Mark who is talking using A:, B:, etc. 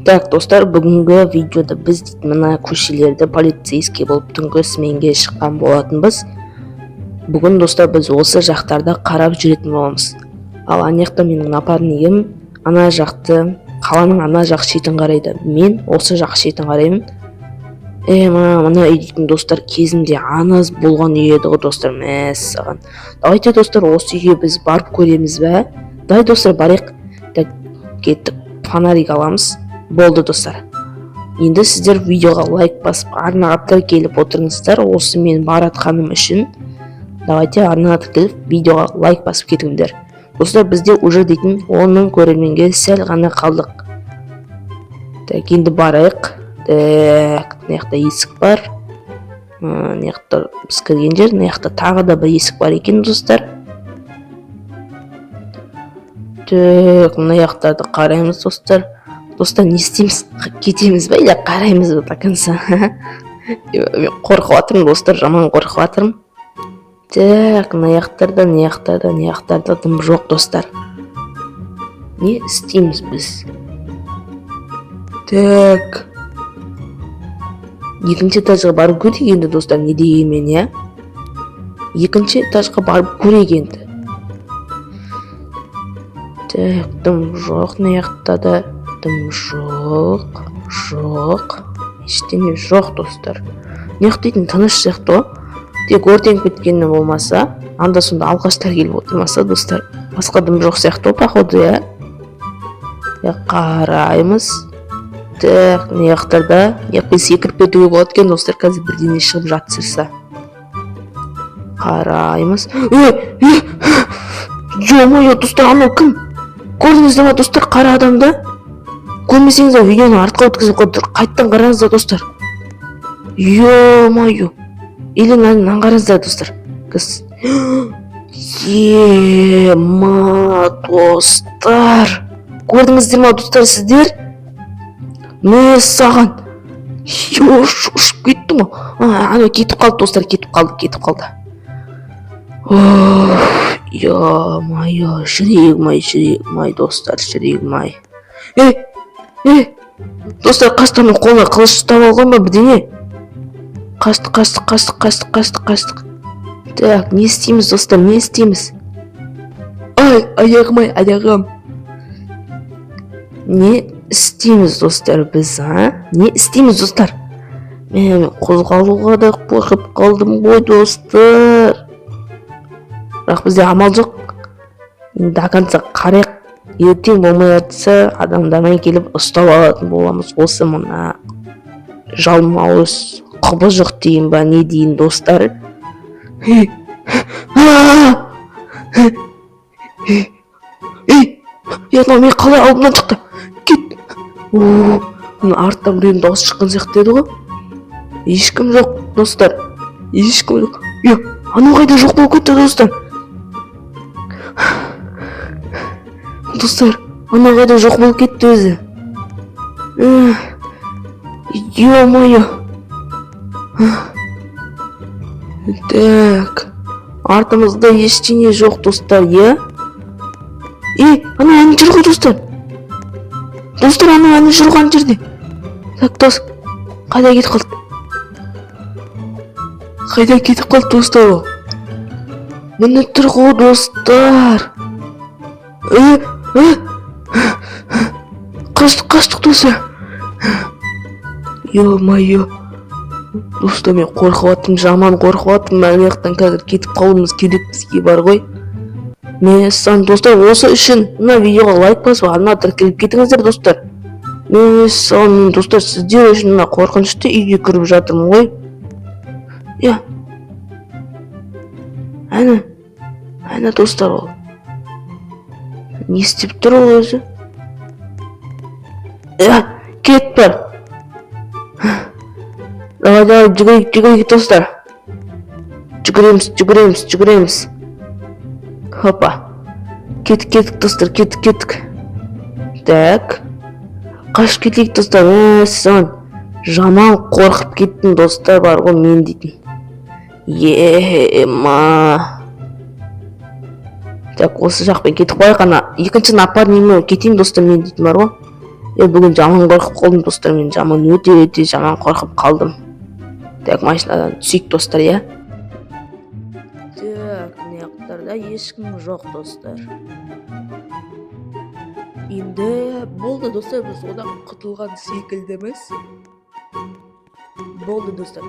A: Так, достар, бүгінгі видеода біз дейтін мына көшелерде полицейский болып түнгі сменге шыққан болатынбыз. Бүгін, достар, біз осы жақтарда қарап жүретін боламыз. Ал ана жақта менің напарнигім ана жақты, қаланың ана жақ шетін қарайды, мен осы жақ шетін қараймын. Мына үй дейтін, достар, кезінде аңыз болған үй еді ғой, достар, мәссаған. Давайте, достар, осы үйге біз барып көреміз бе? Давай, достар, барайық. Так, кеттік, фонарик аламыз. Болды, достар, енді сіздер видеоға лайк басып, арнаға тіркеліп отырыңыздар. Осы мен баратқаным үшін давайте арнаға тіркеліп, видеоға лайк басып кетіңдер. Достар, бізде уже дейтін 10 000 көрерменге сәл ғана қалдық. Так, енді барайық. Так, мына жақта есік бар. Мына жақта біз кірген жер, мына жақта тағы да бір есік бар екен, достар. Так, мына жақтарды қараймыз, достар. Достар, не істейміз? Кетеміз ба или қараймыз ба до конца? Мен қорқып жатырмын, достар, жаман қорқып жатырмын. Так, мына жақтарда, мына жақтарда, мына жақтарда дым жоқ, достар. Не істейміз біз? Так, екінші этажға барып көрейік енді, достар. Не дегенмен, иә, екінші этажға барып көрейік енді. Так, дым жоқ, мына жақта да дым жоқ, жоқ, ештеңе жоқ, достар. Мына жақ дейтін тыныш сияқты ғой, тек өртеніп кеткені болмаса, анда сонда алқаштар келіп отырмаса, достар, басқа дым жоқ сияқты ғой, походу, иә. Иә, қараймыз. Так, мына жақтарда, мына жақпен секіріп кетуге болады екен, достар, қазір бірдеңе шығып жатырса. Қараймыз. Ей, ё-моё, достар, анау кім? Көрдіңіздер ма, достар, қара адамды? Көрмесеңіздер, видеоны артқа өткізіп қойып, қайтадан қараңыздар, достар. Ё-моё, или мынаны қараңыздар, достар. Ема, достар, көрдіңіздер ма, достар, сіздер? Мәссаған, ұшып кеттім ғой. Анау кетіп қалды, достар, кетіп қалды, кетіп қалды. Ё-моё, жүрегім ай, жүрегім ай, достар, жүрегім ай. Ей, ей, достар, қашты! Анау қолына қылыш ұстап алған ба, бірдеңе? Қаштық, қаштық, қаштық, қаштық, қаштық, қаштық. Так, не істейміз, достар, не істейміз? Ай, аяғым ай, аяғым! Не істейміз, достар, біз, а? Не істейміз, достар? Мен қозғалуға да қорқып қалдым ғой, достар. Бірақ бізде амал жоқ енді, до конца қарайық. Ертең болмай жатса, адамдармен келіп ұстап алатын боламыз осы мына жалмауыз құбыжық дейін ба, не дейін, достар. Ей, ей, ей, мынау мен қалай алдымнан шықты? Кет! О, мына арттан біреудің дауысы шыққан сияқты еді ғой. Ешкім жоқ, достар, ешкім жоқ. Е, анау қайда жоқ болып кетті, достар? Достар, анау қайда жоқ болып кетті өзі? Ё-моё. Так, артымызда ештеңе жоқ, достар, иә. Е, анау ана жүр ғой, достар. Достар, анау ана жүр ғой, ана жерде. Так, дос, қайда кетіп қалды? Қайда кетіп қалды, достар, ол? Міне тұр ғой, достар. Е, е, қаштық, қаштық, достар. Ё-моё, достар, мен қорқып жатырмын, жаман қорқып жатырмын. Ана жақтан қазір кетіп қалуымыз керек бізге бар ғой. Мәссаған, достар, осы үшін мына видеоға лайк басып, арнаға тіркеліп кетіңіздер, достар. Мәссаған, мен, достар, сіздер үшін мына қорқынышты үйге кіріп жатырмын ғой, иә. Әне, әне, достар, ол не істеп тұр ол өзі? Иә, кет, бар, давай, давай, жүгірейік, жүгірейік, достар, жүгіреміз, жүгіреміз, жүгіреміз. Хопа, кеттік, кеттік, достар, кеттік, кеттік. Так, қашып кетейік, достар. Мәссаған, жаман қорқып кеттім, достар, бар ғой мен дейтін. Ема, так, осы жақпен кетіп қояйық. Ана екінші напарнигімен кетейін, достар, мен дейтін бар ғой. Е, бүгін жаман қорқып қалдым, достар, мен жаман, өте өте жаман қорқып қалдым. Так, машинадан түсейік, достар, иә. Так, мына жақтарда ешкім жоқ, достар. Енді болды, достар, біз одан құтылған секілдіміз. Болды, достар.